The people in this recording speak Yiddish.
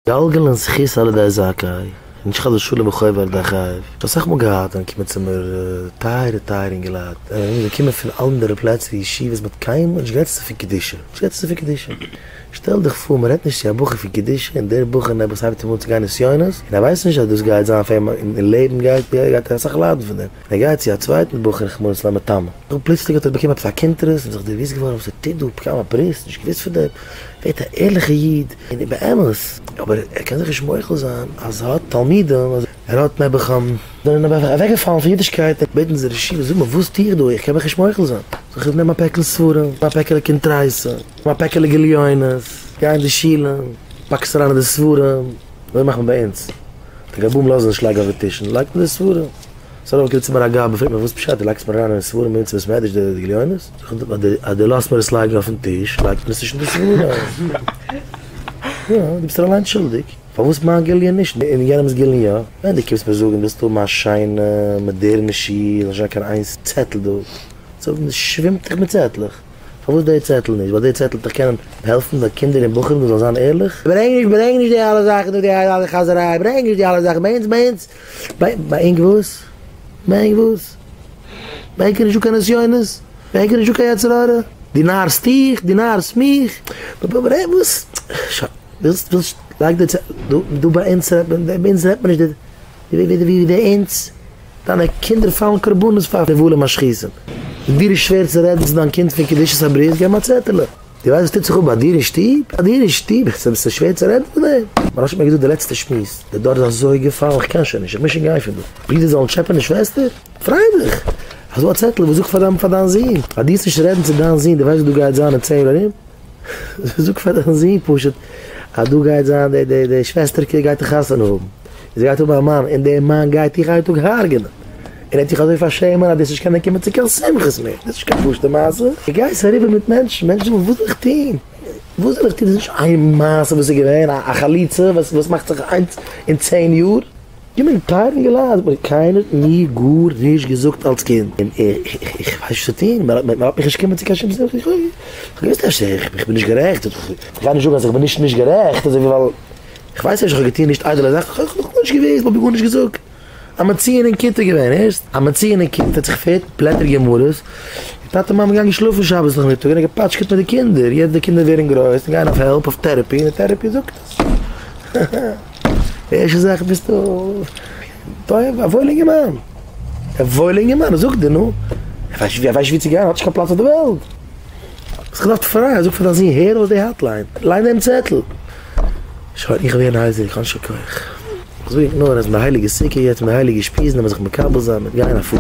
גלגלין זכות על ידי זכאי, נישט חס ושלום חוב על ידי חייב. כ'האב אסאך מאל געהאט ווען קומען צו מיר טייערע טייערע אינגעלייט, זיי קומען פון אנדערע פלעצער ישיבות מ'האט קיינמאל נישט גערעדט צו זיי פון קדושה, נישט גערעדט צו זיי פון קדושה. שטעל דיך פאר מ'רעדט נישט צו א בחור פון קדושה און דער בחור נעבעך ס'הייבט אים אן צו גיין נסיונות און ער ווייסט נישט אז דאס גייט זיין פאר אים אין לעבן גייט גייט ער אסאך ליידן פון דעם, און ער גייט צו א צווייטן בחור רחמנא ליצלן מטמא. דא פלוצלינג האט ער באקומען עפעס א קונטרס און זיך דערוואוסט געווארן וואס ער טוט דא, פגם הברית, נישט געוואוסט פון דעם, ווערט א ערליכע איד, און באמת, אבער ער קען זיך נישט מוחל זיין אז ער האט תלמידים, אז ער האט נעבעך זענען נעבעך אוועקגעפאלן פון אידישקייט, בעטן זיי ראש ישיבה, זאג מיר וואס טו איך דא, איך קען מיך נישט מוחל זיין, זאל איך נעמען א פעקל ספרים, א פעקעלע קונטרסים, א פעקעלע גליונות, גיי אין די שולן, פאק עס אריין אין די ספרים, אזוי מאכט מען ביי אונז, די גבאים לאזן נישט לייגן אויף די טישן, לייגט מען די ספרים. ס'איז ארויף געקומען צו מיר א גבאי פרעגט מיך וואס פשט דו לייגסט מיר אריין אין ספרים ביי אונז אין בית מדרש די גליונות? זאג איך אים אז דו לאזט מיר עס לייגן אויפן טיש לייגט מען עס נישט אין די ספרים. יא, דו ביסט דיר אליינס שולדיג. פארוואס מיין גליון נישט און יענעמס גליון יא? ווען דו קומסט מיר זאגן ווילסט האבן א שיינע מאדערנע שול זאל נישט זיין קיין איינס צעטל דא, ס'שווימט דאך מיט צעטלעך. פארוואס די צעטל נישט? ווייל די צעטל וועט דיך קענען העלפן די קינדער און בחורים דא זאלן זיין ערליך? ברענג נישט ברענג נישט די אלע זאכן דא די אלע חזיריי ברענג נישט די אלע זאכן ביי אונז ביי אונז ביי ענק וואס? ביי ענק וואס? ביי ענק איז נישטא קיין נסיונות? ביי ענק איז נישטא קיין יצר הרע? דו נארסט דיך? דו נארסט מיך? וואס? ווילסט ווילסט לייג די צעטל דא דא ביי אונז רעדט מען ביי אונז רעדט מען נישט די ווי ווי די אונז דיינע קינדער פאלן קרבנות פאר נבלים משחיתים און דיר איז שווער צו רעדן צו דיין קינד פון קדושת הברית געב אים א צעטעלע. דו ווייסט וואס טוט זיך אפ ביי דיר אין שטוב? ביי דיר אין שטוב? עס איז שווער צו רעדן פון דעם. מוהרא"ש האט מיר געזאגט די לעצטע שמועס, דער דור איז אזוי געפאלן, איך קען שוין נישט, איך מוז שוין גיין פון דא. ברידער זאלן טשעפען די שוועסטער? פריי דיך! אזא צעטל וואס זאג פאר דיין פאר דיין זון, אז דו וועסט נישט רעדן צו דיין זון, דו ווייסט וואס דא גייט זיין אין צען יאר ארום? זאג פאר דיין זון פשוט אז דא גייט זיין די די די שוועסטערקע גייט חתונה האבן, און זי גייט האבן א מאן, און דער מאן גייט דיך איין טאג הרג'נען, און ער וועט דיך אזוי פארשעמען אז דו וועסט נישט קענען קומען צו קיין שמחות מער, דאס איז נישט קיין פשוט'ע מעשה, דו גייסט אריבער מיט מענטשן, מענטשן זאגן וואס זאל איך טון, וואס זאל איך טון, דאס איז נישט איין מעשה וואס איז געווען, א חליצה וואס וואס מאכט זיך איינס אין צען יאר. געווען טייער און געלייזט, אבער קיינער האט מיר גארנישט געזאגט אלס קינד, און איך ווייס נישט וואס צו טון, מען לאזט מיך נישט קומען צו קיין שום שמחה, איך האב געוואוסט אפשר איך בין נישט גערעכט, איך גיי נישט זאגן אז איך בין נישט נישט גערעכט, אזוי ווי ווייל איך ווייס נישט איך האב געטון נישט איידעלע זאכן, איך האב גארנישט געוואוסט, מען האט מיר גארנישט געזאגט, א מציון אין כיתה געווען, הערסט? א מציון אין כיתה האט זיך געפערט בלעטער גמרות, און טאטע מאמע געגאנגען שלאפן שבת נאכמיטאג און ער געפאטשקעט מיט די קינדער, יעצט די קינדער ווערן גרויס און גייען אויף העלפ, אויף therapy, און די therapy זאגט עס. די ערשטע זאך ביסטו א וואוילע אינגערמאן, א וואוילע אינגערמאן, זאג דיר נו, ער ווייסט ווי צו גיין, ער האט נישט קיין פלאץ אויף די וועלט. האסט געדארפט פרייען, זאג פאר דיין זון, הער אויס די hotline, ליין דעם צעטל. שוין, איך ווער הייזער, איך האב נישט קיין כח. איך זאג ענק נאר אז אין די הייליגע סוכה יעצט מיט די הייליגע אושפיזין וועט מען זיך מקבל זיין מיט גיין הפצה.